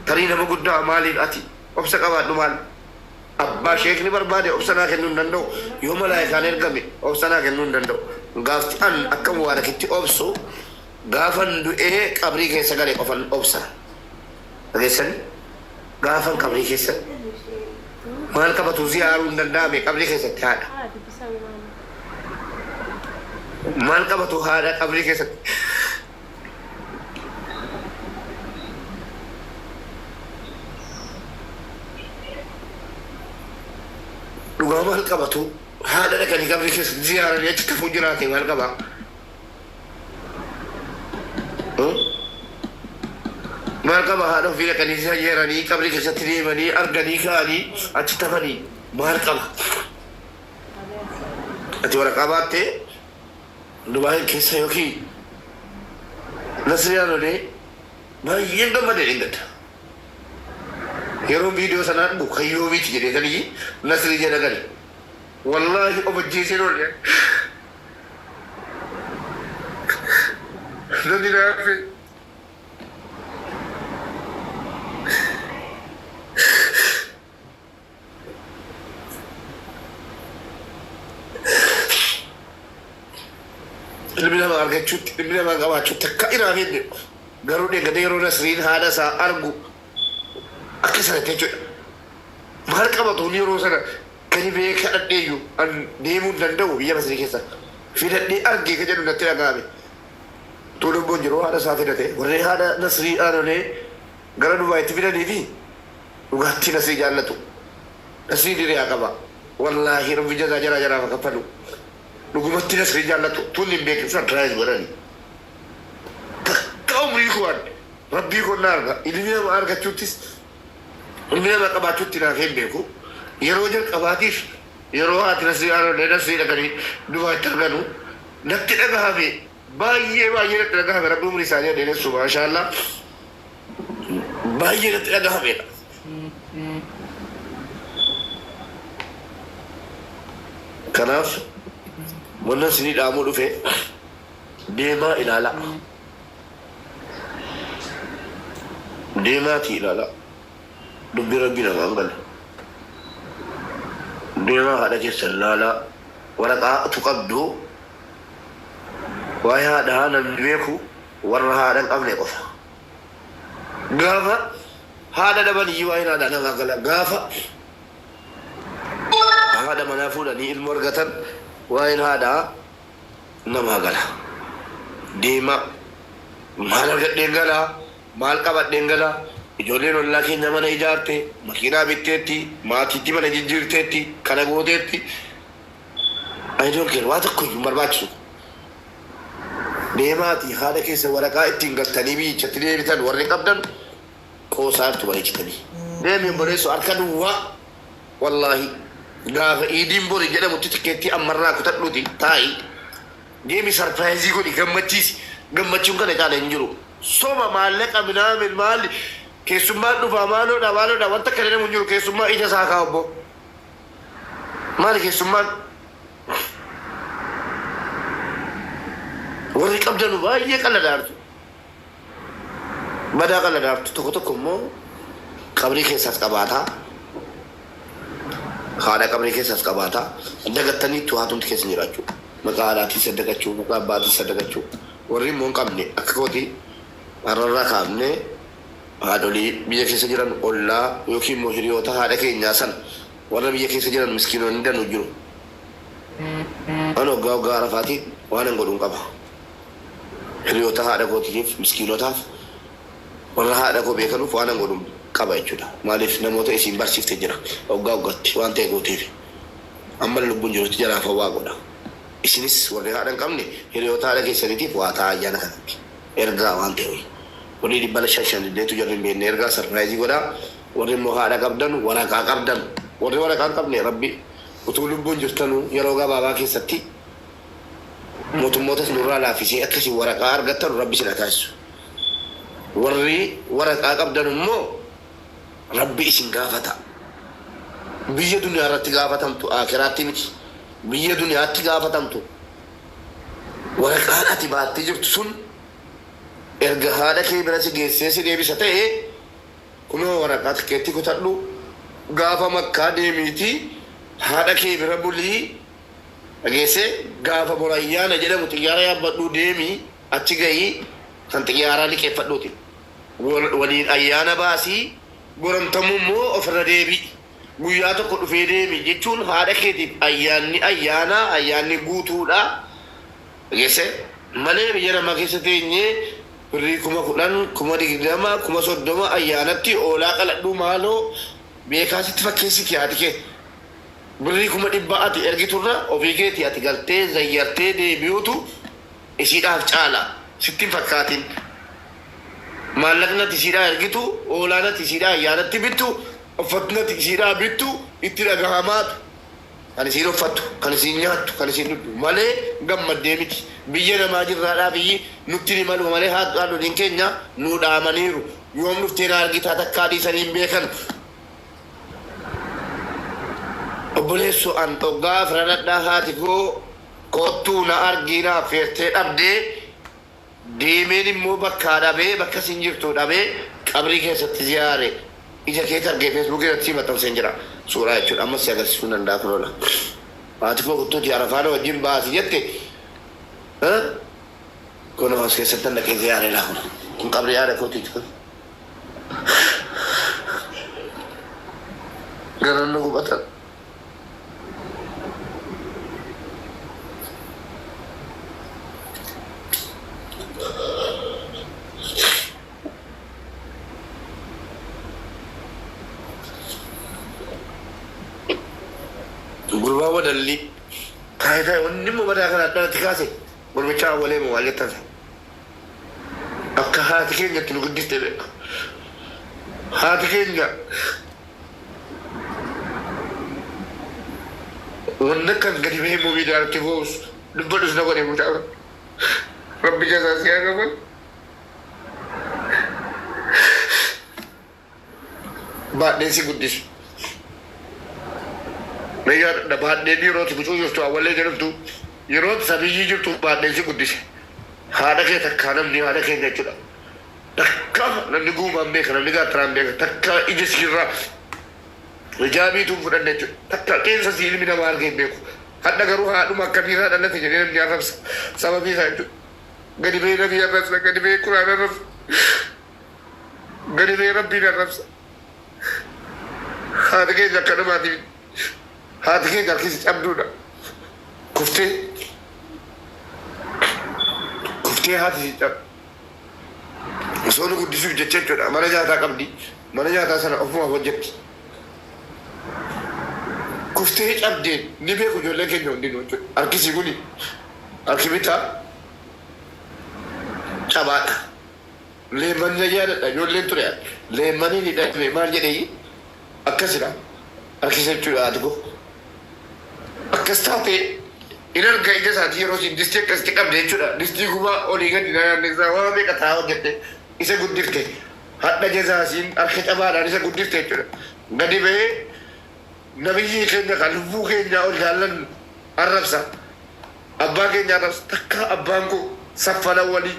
Tarii nama guddaa maaliif ati obsa qabaadhu maal abbaa sheekni barbaade obsa naa kennuu hin danda'u. Yoo malaayikaan ergame obsa naa kennuu hin danda'u. Gaafti an akka mubaarakitti obsu gaafan du'ee qabrii keessa gale qofan obsa. Dhageessani? Gaafan qabrii keessa maal qabatu ziyaaruu hin danda'ame qabrii keessatti haadha. Maal qabatu haadha qabrii keessatti. Dhugaa maal qabatu haadha dhaqanii qabrii keessatti ziyaaranii achitti hafuu jiraate maal qabaa? Maal qaba haadha ofii dhaqanii ziyyaaranii qabrii keessatti deemanii arganii ka'anii achitti hafanii maal qaba? Ati waraqaa baattee Dubaayin keessa yookiin Nasriyaan olee baay'een gammade dheengadda. Yeroon viidiyoo sana argu kan yoomiiti jedheetanii Nasrii jala gale. Wallaahi of ajjeeseen oole. Namni na hafe. Ilmi namaa argachuutti, ilmi namaa qabaachuutti akka iraaf hin jedhu. Garuu dheengadda yeroo Nasriin haadha isaa argu akka sanatti jechuudha. Maal qabatuun yeroo sana gadi ba'ee kadhadheeyyu an deemuu hin danda'u biyya Masrii keessa. Fidadhee argee ka jedhu natti dhaga'ame. Utuu lubbuun jiruu haadha isaa fidate. Warri haadha Nasrii aanolee gara Dubaayitti fidaniifi Dhugaattii Nasrii jaallatu. Nasriin hiriyaa qaba. Wallaahi rabbi jazaa jaraa jaraaf haa kaffalu. Dhugumatti Nasrii jaallatu. Tun hin beekin surprise godhani. Takka umrii koo an rabbii koo na arga. Ilmi namaa argachuuttis ilmi namaa qabaachuutti naaf hin beeku. Yeroo jalqabaatiif yeroo haati Nasrii aanollee Nasrii dhaqanii Dubaayitti arganu natti dhagahame. Baay'ee baay'ee natti dhagahame rabbi umrii isaanii haa dheeressu maashaallah. Baay'ee natti dhagahameedha. Kanaaf wannan isinii dhaamuu dhufe deemaa ilaalaa. Deemaatii ilaalaa. Dubbii rabbii namaan galu. Deemaa haadha keessan ilaalaa. Waraqaa utu qabdu waa'ee haadhaa namni beeku warra haadha hin qabne qofa. Gaafa haadha dhaban iyyuu waa'een haadhaa namaa gala. Gaafa haadha manaa fuudhanii ilmoo argatan waa'een haadhaa namaa gala. Deemaa maal argadheen galaa? Maal qabadheen galaa? Ijoolleen ollaa keenya mana ijaarte, makiinaa bitteetti, maatiitti mana jijjiirteetti, kana gooteetti. I don't care waa tokko iyyuu hin barbaachisu. Deemaatii haadha keessan waraqaa ittiin galtanii biyyichatti deebitan warri qabdan qoosaa jirtu bareechitanii. Deemi obboleessoo harka duwwaa wallaahi gaafa iidiin bori jedhamutti tikkeettii ammarraa kutadhuuti taa'i deemi sarpiraayizii godhi gammachiisi gammachuun kana caala hin jiru. Soba maallaqa minaamin maali keessummaan dhufaa maaloodha maaloodha wanta akka jedhamu hin jiru keessummaa ija isaa kaa obbo. Maali keessummaan? Warri qabdanu baay'ee qalladaartu. Badaa qalladaartu tokko tokko immoo qabrii keessaas qabaataa. Haadha qabrii keessaas qabaataa. Dagattaniittu haatumti keessa jiraachuu. Maqaa haadhaatiin saddaqachuu, maqaa abbaatiin saddaqachuu. Warri immoo hin qabne akka kooti har'arraa kaafnee haadholii biyya keessa jiran ollaa yookiin immoo hiriyoota haadha keenyaa sana warra biyya keessa jiran miskiinonni danuu jiru. An waggaa waggaa Arafaatiin waanan godhun qaba. Hiriyoota haadha kootiitiif, miskiinotaaf, warra haadha koo beekanuuf waanan godhun qaba jechuudha. Maaliif namoota isiin barsiifte jira. Waggaa waggaatti waan ta'e gooteefi. Amman lubbuun jirutti jaraafan waa godha. Isinis warri haadha hin qabne hiriyoota haadha keessaniitiif waa ta'aa ayyaana kanatti. Ergaa waan ta'e wayii. Warri dhibbala shan shan illeetu jarri hin beekne ergaa sarpiraayizii godhaa. Warri immoo haadha qabdan waraqaa qabdan. Warri waraqaa hin qabne Rabbi utuu lubbuun jirtanuu yeroo gabaabaa keessatti mootummootas nurraa laaffisee akka isin waraqaa argattanu Rabbi isin haa taasisu. Warri waraqaa qabdan immoo Rabbi isin gaafata. Biyya duniyaa irratti gaafatamtu aakiraatti miti. Biyya duniyaatti gaafatamtu. Waraqaan ati baattee jirtu sun erga haadha kee bira si geessee si deebisa ta'e Kunoo waraqaa tikeettii kutadhu gaafa Makkaa deemiitii haadha kee bira bulii dhageessee gaafa bor ayyaana jedhamu xiyyaara yaabbadhuu deemii achi gahii kan xiyyaaraa liqeeffadhuuti waliin ayyaana baasii goramtamuu immoo ofirra deebi'i guyyaa tokko dhufee deemi jechuun haadha keetiif ayyaanni ayyaana ayyaanni guutuudha. Dhageessee? Malee biyya namaa keessa teenyee birrii 10,000, 20,000, 30,000 ayyaanatti oolaa qaladhuu maaloo beekaa sitti fakkeessiti haati kee. Birrii 100,000 ati ergiturra ofii keetii ati galtee zayyartee deebi'uutu isiidhaaf caala. Sitti hin fakkaatin. Maallaqni ati isiidhaa ergitu, oolaan ati isiidhaa ayyaanatti bittu, uffatni ati isiidhaa bittu itti dhagahamaatu. Kan isiin uffattu, kan isiin nyaattu, kan isiin dhugdu malee gammaddee miti. Biyya namaa jirraadhaaf iyyi nutti ni malu malee haadholiin keenya nuu dhaamaniiru. Yoom dhuftee na argitaa takkaa dhiisanii hin beekan. Obboleesso an oggaa afranadhaa haati koo koottuu na argii na affeertee dhabdee Deemeen immoo bakkaa dhabee bakka isiin jirtu dhabee qabrii keessatti ziyaare ija keeti argee Facebook irratti sii maxxanseen jira suuraa jechuudha ammas si agarsiisuun danda'a kunoo la haati koo kuttuuti arafaa na wajjin baasi jette kunoo as keessatti dhaqee ziyaare laa kun kun qabrii haadha kootiiti kun garaan na gubata. Gurbaa wadalli taayitaa wanni immoo mataa kana akkanatti kaase gurbicha awwalee moo maal jettan akka haati keenya itti nu guddiste beeku. Haati keenya Wanni akkan gadi bahee immoo miidiyaa irratti boo'us dubbadhus na godhe mucaa kana. Rabbi jazaa si haa kafalu. Baadheen si guddisu. Mee yaadadha baadheen yeroo ati gucuu jirtu awwalee jedhamtu yeroo ati sabiyyii jirtu baadheen si guddise. Haadha kee takkaa namni haadha keenya jechuudha. Takka namni guumaan beeka namni gaattiraan beeka takka ija siirraa hijaabii tun fudhanne jechuudha. Takka qeensa sii ilmi namaa argee hin beeku. Hadha garuu haadhuma akkamiirraa dhalate jedhee namni arrabsa. Sababii isaa jechuudha. Gadi ba'ee nabii arrabsa, gadi ba'ee quraana arrabsa, gadi ba'ee rabbiin arrabsa. Haati keenya akka namaatiif haati keenya harkisi cabduudha. Kuftee kuftee haati si cabdu. Osoo nu guddisuuf jecha jechuudha. Mana nyaataa qabdi. Mana nyaataa sana ofumaaf hojjetti. Kuftee cabdee ni beeku ijoolleen keenya hundinuu jechuudha. Harkisii kuni harki bitaa cabaadha. Leemman na yaadadha ijoolleen ture. Leemmaniin hidhame maal jedhee akkasidha. Harkisa jechuudha haati koo. Akkas taatee in arga ija isaatii yeroo isiin distii akkasitti qabde jechuudha. Distii gubaa olii gadi na naannessaa waa meeqa taa'aa hojjette isa guddifte. Hadha jazaa isiin harka cabaadhaan isa guddifte jechuudha. Gadi ba'ee nabiyyii keenya kan lubbuu keenyaa ol jaallannu arrabsa. Abbaa keenya arrabsa. Takkaa abbaan koo saffala walii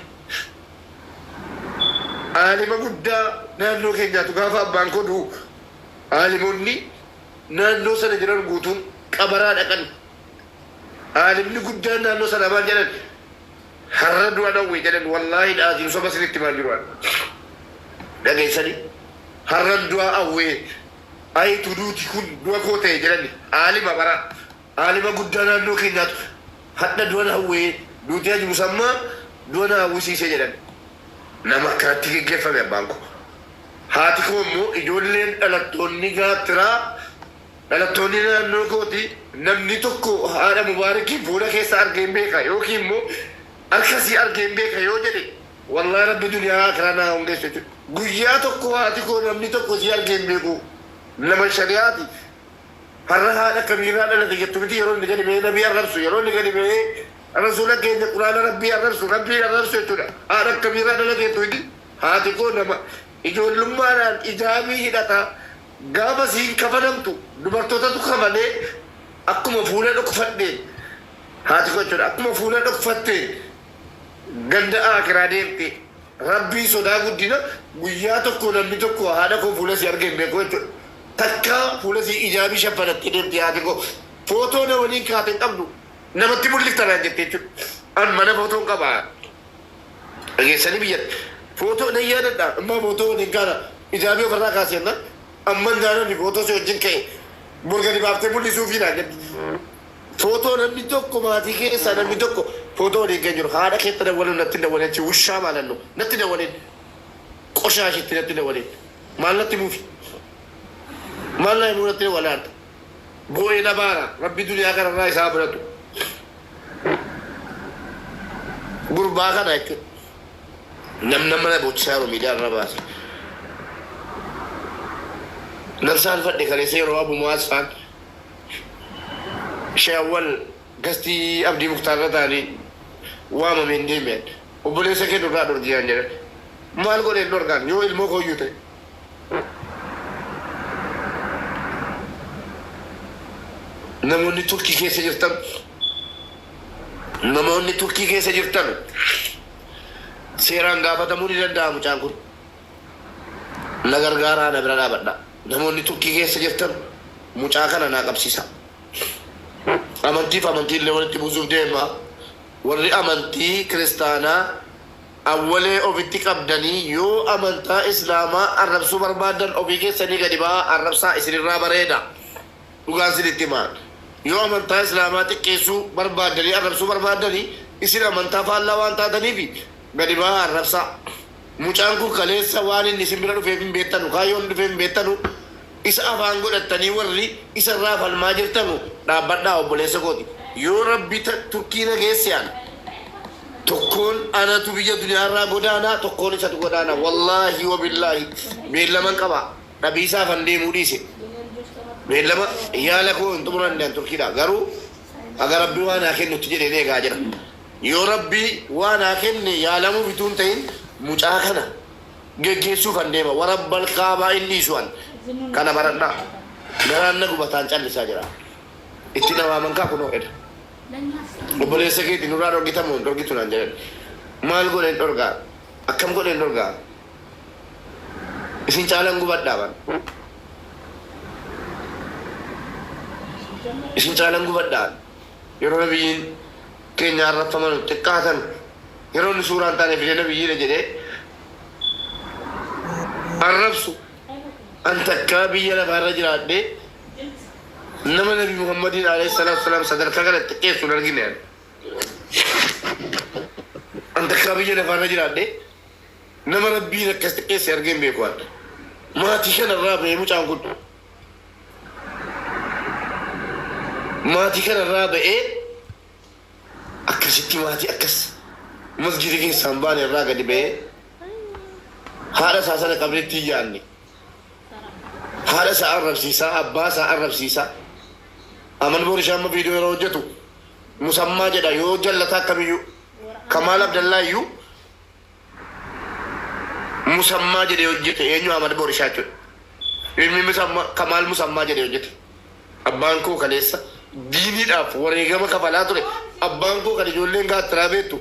aalima guddaa naannoo keenyaatu gaafa abbaan koo du'u aalimonni naannoo sana jiran guutuun qabaraa dhaqan. Aalimni guddaan naannoo sanaa maal jedhan? Har'a du'a dhawwe jedhan wallaahi dhaaziin soba isinitti himaan jiru an. Dhageessanii? Har'an du'a awwee ayitu duuti kun du'a koo ta'e jedhani aalima bara aalima guddaa naannoo keenyaatu hadha du'a hawwee duuti Haji Musammaa du'a na hawwisiise jedhan. Nama akkanatti geggeeffame abbaan koo. Haati koo immoo ijoolleen dhalattoonni Gaattiraa, dhalattoonni naannoo kooti namni tokko haadha Mubaarakiin fuula keessa argeen beeka yookiin immoo harka isii argeen beeka yoo jedhe wallaahi Rabbi duniyaa aakiraa naa hongeessu jechuudha. Guyyaa tokko haati koo namni tokko isii argee hin beeku. Nama shari'aati. Har'a haadha akkamiirraa dhalate jettu miti yeroo inni gadi ba'ee nabii arrabsu yeroo inni gadi ba'ee rasuula keenya quraana rabbii arrabsu rabbiin arrabsu jechuudha. Haadha akkamiirraa dhalate jettu miti. Haati koo nama ijoollummaadhaan ijaabii hidhata gaafa siin kafanamtu dubartootatu kafanee akkuma fuula dhokfadheen haati koo jechuudha akkuma fuula dhokfatteen ganda aakiraa deemte. Rabbii sodaa guddina guyyaa tokko namni tokko haadha koo fuula si argee hin beeku jechuudha. Takka fuula si ijaabii shaffanattee deemti haati koo. Footoo na waliin kaate hin qabdu. Namatti mul'ifta naan jette jechuudha. An mana footoon qaba. Dhageessanii biyyatti. Footoo nan yaadadha. Amma footoo waliin kaana ijaabii ofirraa kaasee jennaan. Amma naanonni footoo si wajjin ka'e morgani baaftee mul'isuufii naan jette. Footoo namni tokko maatii keessaa namni tokko footoo waliin kan jiru haadha keetti dawwaluun natti dawwaleen achi wushaa maalannu natti dawwaleen qoshaashitti natti dawwaleen maal natti muufi maal na himuu natti dawwalaan boo'ee na baara rabbi duniyaa kanarraa isaa biratu gurbaa kana jechuudha. Namna mana bochisaa yeroo miidiyaa irra baase. Namsaan fadhe kaleessa yeroo Abu Mu'aaz faan Shee Awwal gastii Abdii Muktaar irra ta'anii waamame hin deemeen. Obboleessa kee nurraa dhorgi yaan jedhan. Maal godheen dhorgaan yoo ilmoo kooyyuu ta'e. Namoonni Turkii keessa jirtan, namoonni Turkii keessa jirtan, seeraan gaafatamuu ni danda'a mucaan kun. Na gargaaraa, na bira dhaabadha. Namoonni Turkii keessa jirtan mucaa kana naa qabsiisa. Amantiif amantii illee walitti buusuuf deema. Warri amantii kiristaanaa awwalee ofitti qabdanii yoo amantaa islaamaa arrabsuu barbaaddan ofii keessanii gadi ba'aa arrabsaa, isinirraa bareeda. Dhugaan isinitti himaa. Yoo amantaa islaamaa xiqqeessuu barbaaddanii arrabsuu barbaaddanii, isin amantaa faallaa waan taataniif gadi ba'aa arrabsaa. Mucaan kun kaleessa waan inni isin bira dhufeef hin beektanu, kaayyoon inni dhufeef hin beektanu. Isa afaan godhattanii warri isa irraa falmaa jirtanu dhaabbadhaa, obboleessa kooti. Yoo Rabbi Turkii na geesse ana. Tokkoon anatu biyya duniyaa irraa godaanaa, tokkoon isatu godaana. Wallaahi wabillaahi beellaman qaba. Dhabiisaaf an deemuu dhiise. Beellama yaala koo hin xumuranne an Turkiidha. Garuu haga Rabbi waa naa kennutti jedheen eegaa jira. Yoo Rabbi waa naa kenne yaalamuuf ituu hin ta'in mucaa kana geggeessuuf an deema. Warabbal kaabaa hin dhiisu an. Kana baradhaa. Garaan na gubataan callisaa jira. Itti na waaman kaa kunoo eda. Obboleessa keeti nurraa dhorgitamoo hin dhorgitu naan jedhan. Maal godheen dhorgaa? Akkam godheen dhorgaa? Isin caalan gubadhaa ban. Isin caalan gubadhaa. Yeroo nabiyyiin keenya arrabfaman xiqqaatan, yeroo inni suuraan taane fidee nabiyyiidha jedhee arrabsu, an takkaa biyya lafaarra jiraadhee nama Nabi Muhammadiin alayhi salaatu wasalaam sadarkaa kana xiqqeessu hin argine ani. An takkaa biyya lafaarra jiraadhee nama Rabbiin akkas xiqqeesse argee hin beeku ani. Maatii kanarraa ba'ee mucaan kun maatii kanarraa ba'ee akkasitti maatii akkas masgiida keessaa hin baane irraa gadi ba'ee haadha isaa sana qabriitti hin yaadne. Haadha isaa arrabsiisaa, abbaa isaa arrabsiisaa. Amal Borishaa amma viidiyoo yeroo hojjetu musammaa jedha yoo jallataa akkamiyyuu. Kamaal Abdallaa iyyuu musammaa jedhee hojjete, eenyu, Ahmad Borishaa jechuudha. Ilmi musammaa Kamaal musammaa jedhee hojjete. Abbaan koo kaleessa diiniidhaaf wareegama kafalaa ture. Abbaan koo kan ijoolleen gaattiraa beektu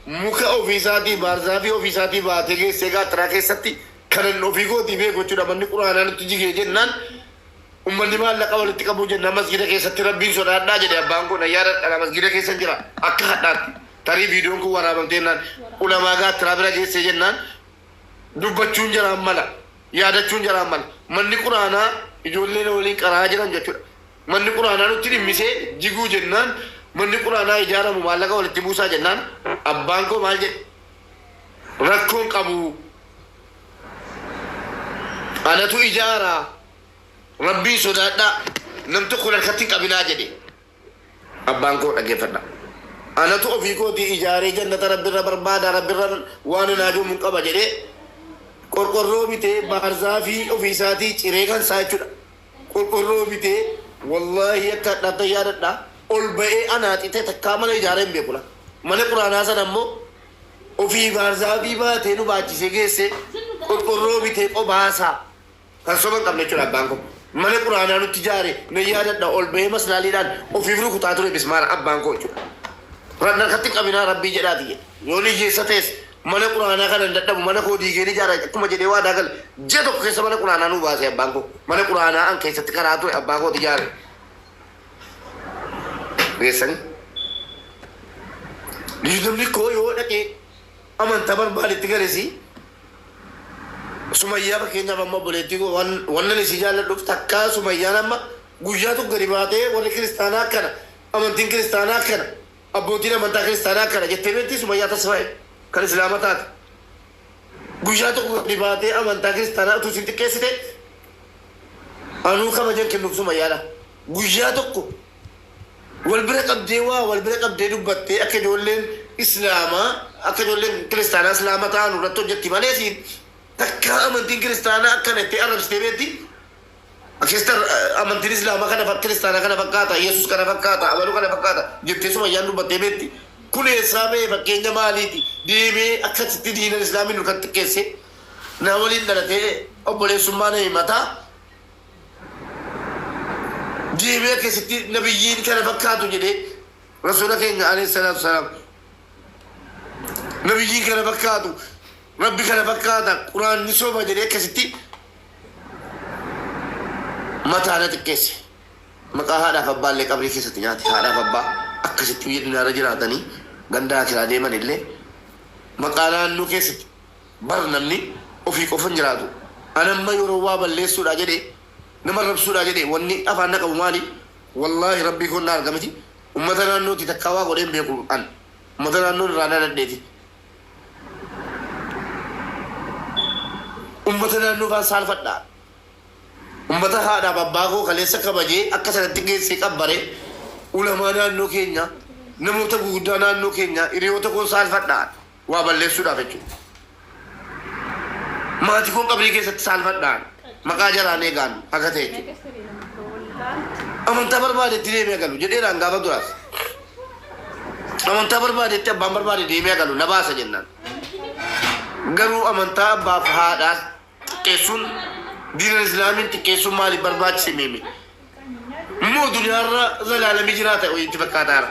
muka ofiisaatii baarzaafii ofiisaatii baatee geessee gaattiraa keessatti kanan ofii kootii beeku jechuudha. Manni quraanaa nutti jigee jennaan, ummanni maallaqa walitti qabuu jennaan, masgida keessatti Rabbiin sodaadhaa jedhe abbaan koo, na yaadadha, masgida keessa jira akka hadhaatti. Tarii viidiyoon kun waraabamtee jennaan ulamaa gaattiraa bira geessee jennaan dubbachuun jaraan mala, yaadachuun jaraan mala. Manni quraanaa ijoolleen waliin qaraa jiran jechuudha. Manni quraanaa nutti dhimmisee jiguu jennaan, manni quraanaa ijaaramu maallaqa walitti buusaa jennaan, abbaan koo maal jedhe? Rakkoon qabu, anatu ijaaraa, Rabbiin sodaadhaa, nam tokko harkatti hin qabinaa jedhe abbaan koo. Dhaggeeffadha, anatu ofii kootii ijaaree jannata Rabbirra barbaada, Rabbirra waan anaa hin qaba jedhee qorqorroo bitee, baarzaafii ofii isaatii ciree kan isaa jechuudha. Qorqorroo bitee, wallaahi akka hadhaatti yaadadha, ol ba'ee anaa xitee takkaa mana ijaaree hin beekula. Mana quraanaa sana immoo ofii baarzaafii baatee nu baachisee geessee, qorqorroo bitee qobaasaa kan soba hin qabne jechuudha abbaan koo. Mana quraanaa nutti ijaare nan yaadadha, ol ba'ee maslaaliidhaan ofiif rukutaa ture bismaara abbaan koo jechuudha. Harkatti hin qabinaa Rabbii jedhaati jedhe. Yoo hiyyeessa ta'es Mana quraanaa kana hin dadhabu, mana koo diigeen ijaara akkuma jedhee waadaa gale, ji'a tokko keessa mana quraanaa nuu baase abbaan koo. Mana quraanaa an keessatti karaa ture abbaa kooti ijaare. Geessanii. Namni koo yoo dhaqee amantaa barbaadetti galesi, Sumayyaa fakkeenyaaf, amma obboleettii koo, wannan isii jaalladhuuf takkaa Sumayyaan amma guyyaa tokko gadi baatee warri kiristaanaa akkana, amantiin kiristaanaa akkana, abbootiin amantaa kiristaanaa akkana jettee beekti? Sumayyaa Tasfaa'e kan islaama taate guyyaa tokko gadi baatee amantaa kiristaanaa utuu isin xiqqeessite anuu kabajan kennuuf Sumayyaadha. Guyyaa tokko wal bira qabdee, waa wal bira qabdee dubbattee akka ijoolleen islaamaa, akka ijoolleen kiristaanaa islaama ta'an irratti hojjetti malee siin takkaa amantiin kiristaanaa akkana jettee arrabsitee beekti? Akkasitti amantiin islaamaa kana, kiristaanaa kana fakkaata, Yesus kana fakkaata, abaluu kana fakkaata jettee Sumayyaan dubbattee beekti? Kun eessaa ba'e? Fakkeenya maaliiti? Deemee akkasitti diinan islaamiin nu kan xiqqeesse, na waliin dhalatee obboleessummaa na himataa deemee akkasitti nabiyyiin kana fakkaatu jedhee, rasuula keenya alayhi salaatu salaam, nabiyyiin kana fakkaatu, rabbi kana fakkaata, quraanni soba jedhee akkasitti mataa na xiqqeesse. Maqaa haadhaaf abbaa illee qabrii keessatti nyaate. Haadhaaf abbaa akkasitti biyya duniyaarra jiraatanii ganda akiraa deeman illee maqaa naannoo keessatti bar namni ofii qofa hin jiraatu. Anamma yeroo waa balleessuudha jedhe, nama rabsuudha jedhe, wanni afaan na qabu maali? Wallaahi rabbii koon na argamiti, ummata naannooti takkaa waa godheen beeku. An ummata naannoon irraa dhaladheeti. Ummata naannoo faan saalfadhaa. Ummata haadhaaf abbaa koo kaleessa kabajee akka sanatti geessee qabbare, ulamaa naannoo keenya, namoota guguddaa naannoo keenya, hiriyoota koon saalfadhaa waa balleessuudhaaf jechuudha. Maatii koon qabrii keessatti saalfadhaan maqaa jaraan eegaan haga ta'e jechuudha. Amantaa barbaadetti deemee galu jedheeraan gaafa duraas. Amantaa barbaadetti abbaan barbaade deemee galu na baasa jennaan. Garuu amantaa abbaaf haadhaa xiqqeessuun, diinan islaamiin xiqqeessuun maaliif barbaachise meeme? Immoo duniyaarra zalaalamii jiraata itti fakkaataara.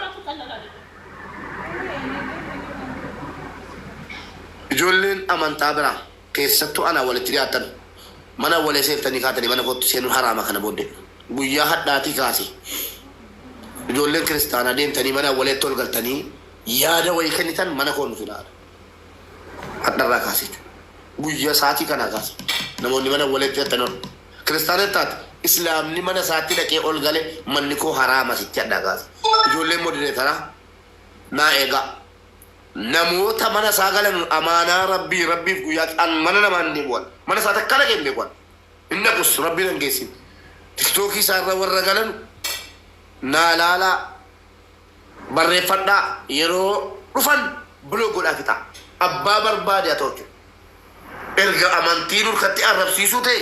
Ijoolleen amantaa biraa keessattuu anaa walitti dhiyaatan mana walee seentanii kaatanii mana kootti seenuun haraama kana booddee. Guyyaa hadhaatii kaase ijoolleen kiristaanaa deemtanii mana waleetti ol galtanii yaada wayii kennitan mana koo nuuf ilaala. Hadharraa kaase jechuudha. Guyyaa sa'aatii kanaa kaase namoonni mana waleetti hidhatan kiristaana taate, islaamni mana isaatti dhaqee ol gale manni koo haraama sitti hadhaa kaase. Ijoolleen moderator naa eegaa. Namoota mana isaa galan amaanaa rabbii rabbiif guyyaa an mana namaa hin deebi'an. Mana isaa takka dhaqee hin beeku. Hin dhaqus, rabbiin hin geessin. Tiktookii isaarra warra galan naa laalaa, barreeffadhaa, yeroo dhufan block godhaa fixaa. Abbaa barbaade haa ta'u jechuudha. Erga amantii nurkatti arrabsiisuu ta'e,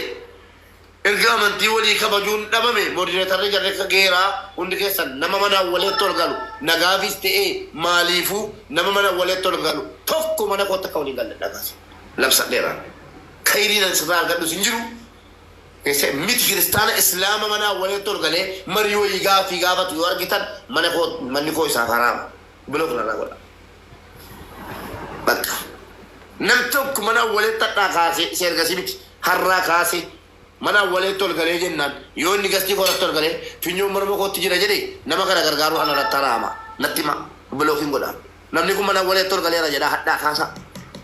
erga amantii walii kabajuun dhabame, moderatorri jarri akka geeraa hundi keessan nama mana waleetti ol galu, nagaafis ta'ee maaliifuu, nama mana waleetti ol galu tokko mana kootti akka waliin galle dhagaas labsadheera. Kayriin ani sirraa argadhus hin jiru. Miti kiristaana, islaama mana waleetti ol galee marii wayii gaafii gaafatu yoo argitan mana koo, manni koo isaaf haraama. Block narraa godha. Bakka. Nam tokko mana waleetti hadhaa kaasee isa ergasii miti har'aa kaasee mana waleetti ol galee jennaan, yoo inni gastii koorratti ol galee finyoon morma kootti jira jedhe, nama kana gargaaruu ana irratti haraama. Natti hima, blockiin godha. Namni kun mana waleetti ol galeera jedhaa hadhaa kaasa.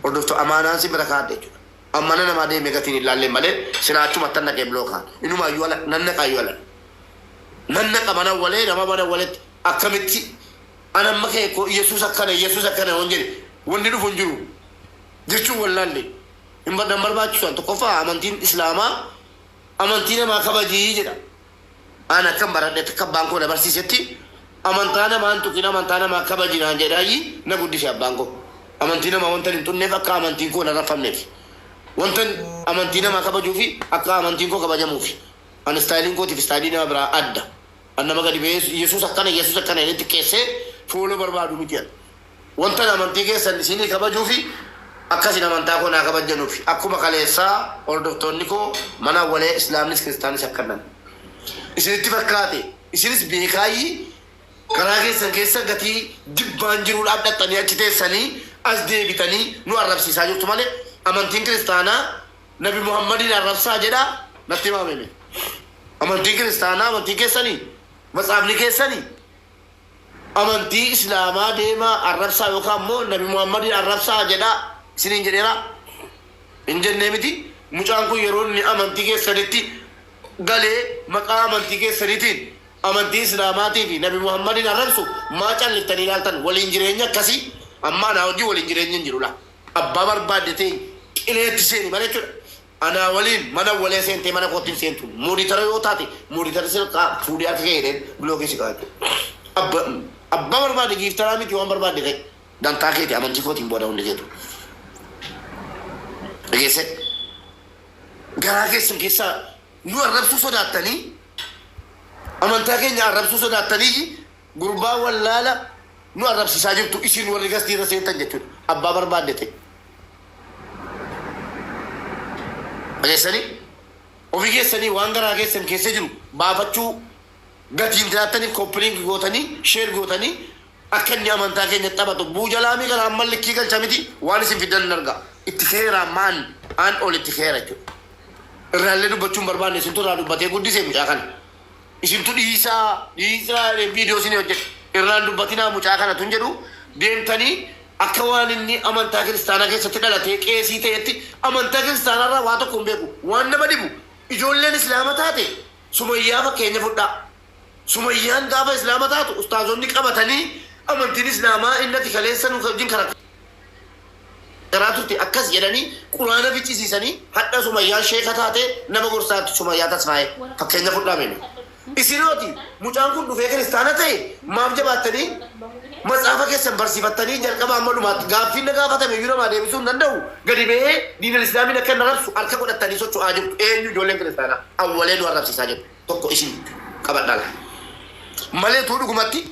Hordoftu amaanaan si bira kaadde jechuudha. Amma mana namaa deemee gatiin hin laallee malee silaa achumatti naqee blockaan. Inumaayyuu ala nan naqaayyuu ala. Nan naqa mana walee, nama mana waleetti akkamitti anamma kee koo Yesuus akkana, Yesuus akkana yoon jedhe wanni dhufu hin jiru jechuun wallaalle hin barbaachisu. An tokkoffaa amantiin islaamaa amantii namaa kabajii jedha. An akkan baradhetti, akka abbaan koo na barsiisetti, amantaa namaa hin tuqin, amantaa namaa kabaji naan jedhaayyi na guddise abbaan koo. Amantii namaa wanta hin xunneef akka amantiin koo na raffamneef. Wanta amantii namaa kabajuu fi akka amantiin koo kabajamuuf. An styleiin kootiif style nama biraa adda. An nama gadi ba'ee Yesuus akkana, Yesuus akkana jedhee xiqqeessee fuula barbaadu miti ani. Wanta amantii keessan isinii kabajuu fi akkasin amantaa koo naa kabajanuuf, akkuma kaleessaa hordoftoonni koo mana walee islaamnis kiristaanis akkanan. Isinitti fakkaate isinis beekaayyi karaa keessan keessa gatii jibbaan jiruudhaaf dhaxxanii achi teessanii. As deebitanii nu arrabsiisaa jirtu malee amantiin kiristaanaa Nabi Muhammadiin arrabsaa jedhaa natti himaa mee. Amantiin kiristaanaa amantii keessanii matsaafni keessanii amantii islaamaa deemaa arrabsaa yookaan immoo Nabi Muhammadiin arrabsaa jedhaa isiniin jedheeraa? Hin jennee miti. Mucaan kun yeroo inni amantii keessanitti galee maqaa amantii keessaniitiin amantii islaamaatii fi Nabi Muhammadiin arrabsu maa calliftanii ilaaltan? Waliin jireenya akkasii amma anaa wajjin waliin jireenya hin jiru laa. Abbaa barbaadde ta'e qileetti seeni malee jechuudha. Anaa waliin mana walee seentee mana kootti hin seentu. Mooditara yoo taate mooditara silkaa fuudhee harka kee hidheen bilookii si ka'a jechuudha. Abba abbaa barbaadde giiftaraa miti waan barbaadde ta'e. Dantaa keeti amantii kootiin booda hundi keetu. Dhageesse? Garaa keessan keessaa nu arrabsuu sodaattanii amantaa keenya arrabsuu sodaattanii gurbaa wallaala nu arrabsiisaa jirtu isin warri gastii irra seentan jechuudha. Abbaa barbaadde ta'e. Dhageessanii? Ofii keessanii waan garaa keessan keessa jiru baafachuu gatiin jiraattaniif koppiliinki gootanii sheer gootanii akka inni amantaa keenya taphatu buujalaamii kana amma likkii galcha miti waan isin fiddan hin arga. Itti keera amma an an ol itti keera jechuudha. Irraallee dubbachuu hin barbaanne isintu irraa dubbatee guddise mucaa kana. Isintu dhiisaa dhiisaa viidiyoo isin hojjete. Irraan dubbatinaa mucaa kana tun jedhu deemtanii akka waan inni amantaa kiristaanaa keessatti dhalatee qeesii ta'etti amantaa kiristaanaa irraa waa tokko hin beeku. Waan nama dhibu ijoolleen islaama taate Sumayyaa fakkeenya fudhaa. Sumayyaan gaafa islaama taatu ustaazonni qabatanii amantiin islaamaa inni ati kaleessa nu wajjin karaa turte akkas jedhanii quraana ficcisiisanii hadha Sumayyaan sheeka taate nama gorsaatti Sumayyaa Tasfaayee fakkeenya fudhaa meeme. Isinooti mucaan kun dhufee kiristaana ta'e maaf jabaattanii matsaafa keessan barsiifattanii jalqaba amma dhumaatti gaaffiin na gaafatame iyyuu namaa deebisuu hin danda'u gadi ba'ee diinal islaamiin akka hin arrabsu harka godhattanii socho'aa jirtu eenyu ijoolleen kiristaanaa awwalee nu arrabsiisaa jirtu. Tokko isin qabadhaa malee utuu dhugumatti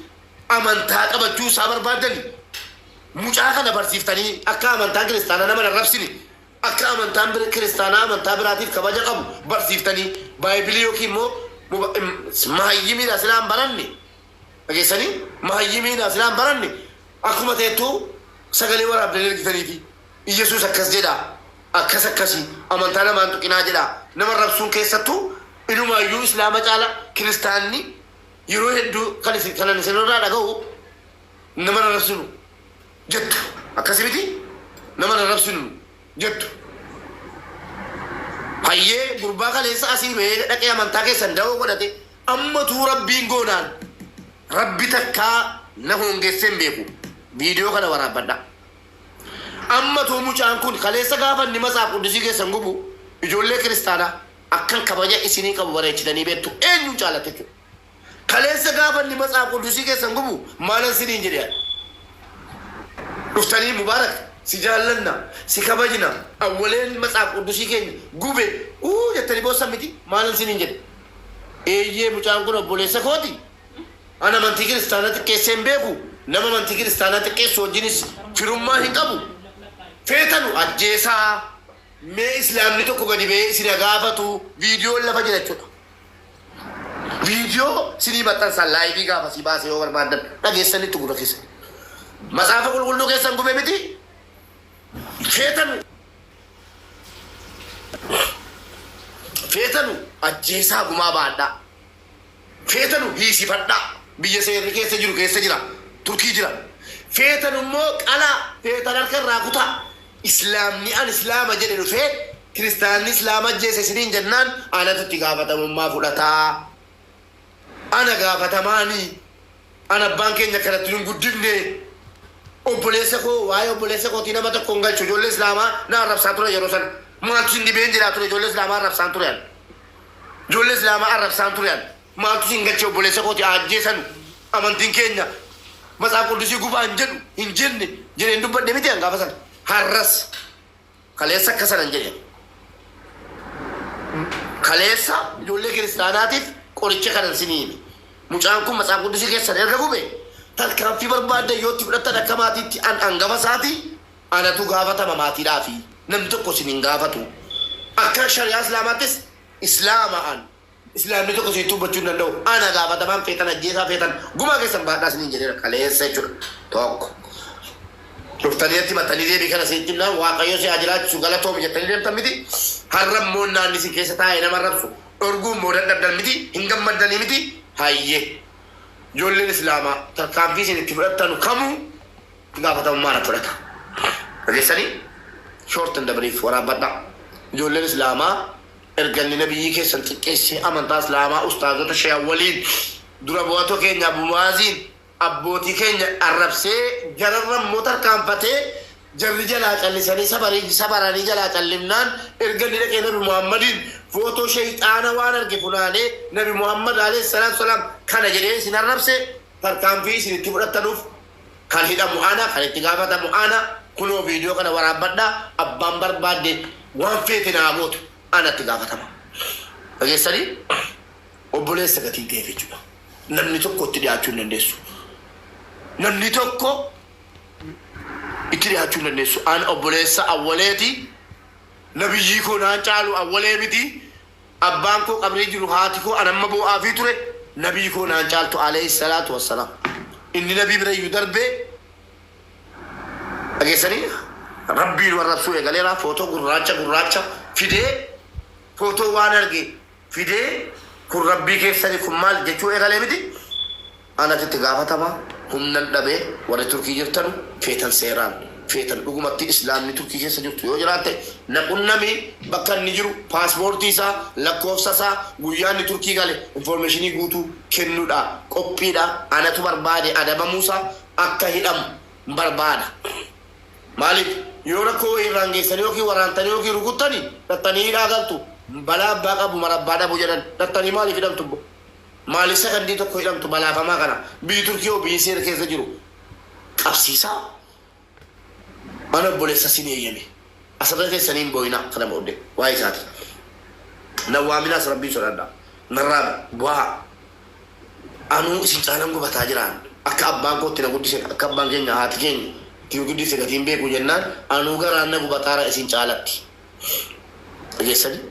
amantaa qabachuu isaa barbaaddani mucaa kana barsiiftanii akka amantaan kiristaanaa nama hin arrabsine akka amantaan kiristaanaa amantaa biraatiif kabaja qabu barsiiftanii baayibilii yookiin immoo mahayyimiidha silaa hin baranne dhageessanii mahayyimiidha silaa hin baranne akkuma ta'ettuu sagalee waraabdanii ergitaniifi Iyyasuus akkas jedha akkas akkasi amantaa namaa hin tuqinaa jedha nama arrabsuun keessattuu inumaayyuu islaama caala kiristaanni yeroo hedduu kan isin kanan isinirraa dhaga'u nama hin arrabsinu jettu akkasi miti nama hin arrabsinu jettu hayyee gurbaa kaleessa asii bahee dhaqee amantaa keessan dawoo godhate ammatuu rabbiin goonaan rabbi takkaa na hoongessee hin beeku viidiyoo kana waraabbadha. Amma tuu mucaan kun kaleessa gaafa inni matsaaf quddusii keessan gubu ijoollee kiristaanaa akkan kabaja isinii qabu bareechitanii beektu eenyuun caalatte jechuudha. Kaleessa gaafa inni matsaaf quddusii keessan gubu maalan siniin jedhe ani. Dhuftanii Mubaarak si jaallanna si kabajna awwaleen matsaaf quddusii keenya gube uu jettanii boossan miti maalan siniin jedhe. Eeyyee mucaan kun obboleessa kooti An amantii kiristaanaa xiqqeessee hin beeku, nama amantii kiristaanaa xiqqeessu wajjinis firummaa hin qabu. Feetanu ajjeesaa, mee islaamni tokko gadi ba'ee isin ha gaafatu, viidiyoon lafa jira jechuudha. Viidiyoo isinii maxxansaa laayivii gaafasii baasee yoo barbaaddan dhageessanitti gurra keessan. Matsaafa qulqulluu keessan gube miti feetanu feetanu ajjeesaa gumaa baadhaa. Feetanu hiisifadhaa. Biyya seerri keessa jiru keessa jira. Turkii jira. Feetanu immoo qalaa. Feetan harka irraa kutaa. Islaamni an islaama jedhe dhufee kiristaanni islaama ajjeese isiniin jennaan anatu itti gaafatamummaa fudhataa. Ana gaafatamaani. An abbaan keenya akkanatti nun guddifne. Obboleessa koo waa'ee obboleessa kootii nama tokko hin galchu. Ijoollee islaamaa na arrabsaa ture yeroo sana. Maaltu sin dhibeen jedhaa ture ijoollee islaamaa arrabsaan ture an. Ijoollee islaamaa arrabsaan ture an. Maaltu sin galche obboleessa kooti haa ajjeesanu. Amantiin keenya matsaaf quddusii gubaa hin jedhu hin jenne jedheen dubbadhe miti an gaafa sana. Har'as kaleessa akka sana hin jedhe. Kaleessa ijoollee kiristaanaatiif qoricha kanan sinii hime. Mucaan kun matsaaf quddusii keessan erga gube tarkaanfii barbaaddan yoo itti fudhattan akka maatiitti an angafa isaati Anatu gaafatama maatiidhaafi namni tokko isin hin gaafatu. Akka shari'aa Islaamaattis Islaama an. Islaamni tokko isinitti dubbachuu hin danda'u. Ana gaafatamaan feetan ajjeesaa feetan gumaa keessan baadhaa isiniin jedheera kaleessa jechuudha. Tokko. Dhuftanii natti himattanii deebii kana siin jimnaan Waaqayyo si haa jiraachisu galatoomi jettanii deemtan miti. Har'a immoo naanni isin keessa taa'ee nama arrabsu dhorguu immoo dadhabdan miti hin gammaddanii miti hayyee. Ijoolleen Islaamaa tarkaanfii isin itti fudhattanu kamuu itti gaafatamummaa irra fudhata. Dhageessanii? Short and brief waraabbadhaa. Ijoolleen Islaamaa erga inni nabiyyii keessan xiqqeessee amantaa Islaamaa ustaazota sheehan waliin dura bu'atoo keenya Abu Mu'aaziin abbootii keenya arrabsee jararra immoo tarkaanfatee jarri jalaa callisanii sabarii sabaranii jalaa callimnaan erga inni dhaqee nabi Muhammadiin footoo sheyxaana waan arge funaanee nabi Muhammad alayhi salaatu salaam kana jedhee isin arrabse tarkaanfii isin itti fudhattanuuf kan hidhamu ana kan itti gaafatamu ana kunoo viidiyoo kana waraabbadhaa abbaan barbaadde waan feete naa gootu ana itti gaafatama dhageessanii obboleessa gatiin ta'eef jechuudha. Namni tokko itti dhiyaachuu hin dandeessu. Namni tokko itti dhiyaachuu hin dandeessu. An obboleessa awwaleeti. Nabiyyii koo naan caalu awwalee miti. Abbaan koo qabrii jiru haati koo an amma boo'aafii ture. Nabii koo naan caaltu alayhi salaatu wassalaam. Inni nabii bira iyyuu darbee dhageessanii rabbiin warrabsuu eegaleera footoo gurraacha gurraacha fidee footoo waan arge fidee kun rabbii keessani kun maal jechuu eegalee miti anatu itti gaafatama humnan dhabee warri turkii jirtanu feetan seeraan feetan dhugumatti islaamni turkii keessa jirtu yoo jiraatte na qunnami bakka inni jiru paaspoortii isaa lakkoofsa isaa guyyaa inni turkii gale informeeshinii guutuu kennuudha qophiidha anatu barbaade adabamuusaa akka hidhamu barbaada. Maaliif yoo rakkoo wayii irraan geessanii yookiin waraantanii yookiin rukuttani dhattanii hidhaa galtu balaa abbaa qabu marabbaa dhabu jedhan dhattanii maaliif hidhamtu immoo? Maaliif sakandii tokko hidhamtu balaafamaa kana biyyi Turkii hoo biyyi seera keessa jiru qabsiisaa mana obboleessa sin eeyyame asirra teessanii hin boo'inaa kana booddee waa'ee isaati. Nan waaminaas rabbiin sodaadhaa narraa bu'aa Anuu isin caalan gubataa jiraan akka abbaan koo itti na guddise akka abbaan keenya haati keenya itti nu guddiste gatii hin beeku jennaan anuu garaan na gubataara isin caalatti. Dhageessanii?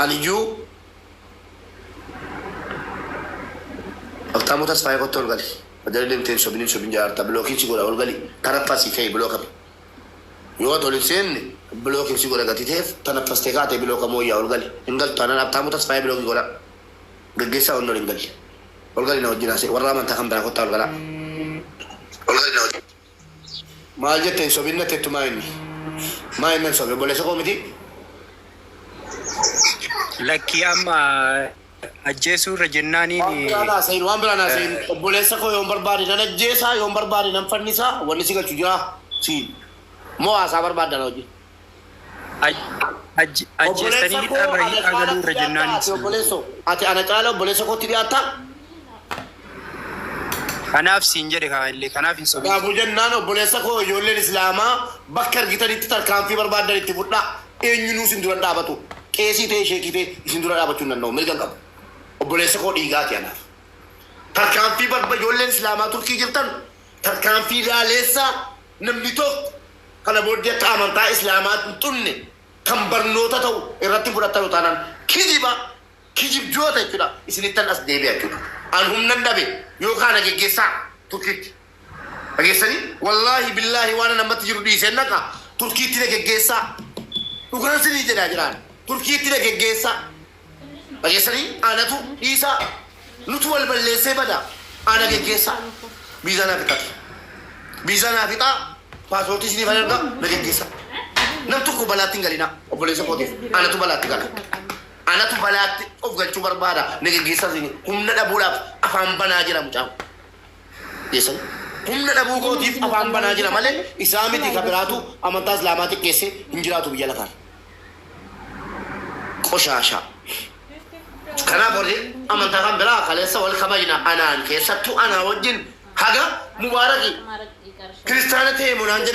Aniyyuu Habtaamuu Tasfaayee kottu ol gali. Jala deemtee hin sobin hin sobin jaarta bilookiin si godha ol gali. Tanaffasii ka'ii bilookami. Yoo ati ol hin seenne bilookiin si godha gatii ta'eef tanaffastee kaatee bilookamuu wayyaa ol gali. Hin galtu taanaan Habtaamuu Tasfaayee bilookii godhaa. Geggeessaa onnee ol hin galle. Ol gali na wajjin haasa'e. Warra amantaa kan biraa kottaa ol galaa. Ol gali na wajjin. Maal jette hin sobin natti jettu maa inni? Maa inni hin sobe obboleessa koo miti? Lakkii amma ajjeesuu irra Waan jennaaniin biraa naa sayin waan biraa naa sayin obboleessa koo yoon barbaade nan ajjeesaa yoon barbaade nan fannisaa wanni si galchu jiraa siin moo haasaa barbaadda na wajjin. Ajjeestanii Obboleessa koo hidhaarra ana hidhaa galuu caalatti irra dhiyaattaa jennaaniin ati obboleesso ati ana caala obboleessa kootti dhiyaattaa? Kanaaf siin jedhe kaa illee kanaaf hin sobin. Kanaafuu jennaan obboleessa koo ijoolleen Islaamaa bakka argitanitti tarkaanfii barbaaddan itti fudhaa. Eenyunuu isin dura hin dhaabatu. Qeesii ta'e sheekii ta'e isin dura dhaabachuu hin danda'u. Mirga hin qabu. Obboleessa koo dhiigaati anaaf. Tarkaanfii barba ijoolleen Islaamaa Turkii jirtan tarkaanfii laaleessaa namni tokko kana booddee akka amantaa Islaamaa hin xunne kan barnoota ta'u irratti hin fudhattanu taanaan kijiba kijibdoota jechuudha isinittan as deebi'a jechuudha. An humnan dhabe yookaan na geggeessaa Turkiitti. Dhageessanii wallaahi billaahi waan an ammatti jiru dhiiseen dhaqa Turkiitti na geggeessaa. Dhugaan sinii jedhaa jiraan Turkiitti na geggeessaa. Dhageessanii anatu dhiisaa nutu wal balleessee bada ana geggeessaa. Viizaa naa fixati. Viizaa naa fixaa paaspoortii isiniif ergaa na geggeessaa. Nam tokko balaatti hin galinaa obboleessa kootiif anatu balaatti gala. Anatu balaatti of galchuu barbaada na geggeessaa isin humna dhabuudhaaf afaan banaa jira mucaan. Geessan humna dhabuu kootiif afaan banaa jira malee isaa miti ka biraatu amantaa islaamaa xiqqeessee hin jiraatu biyya lafaan. Qoshaashaa. Kanaaf warri amantaa kan biraa kaleessa wal kabajna anaan keessattuu anaa wajjin haga mubaaraki kiristaana ta'e munaan jedhe.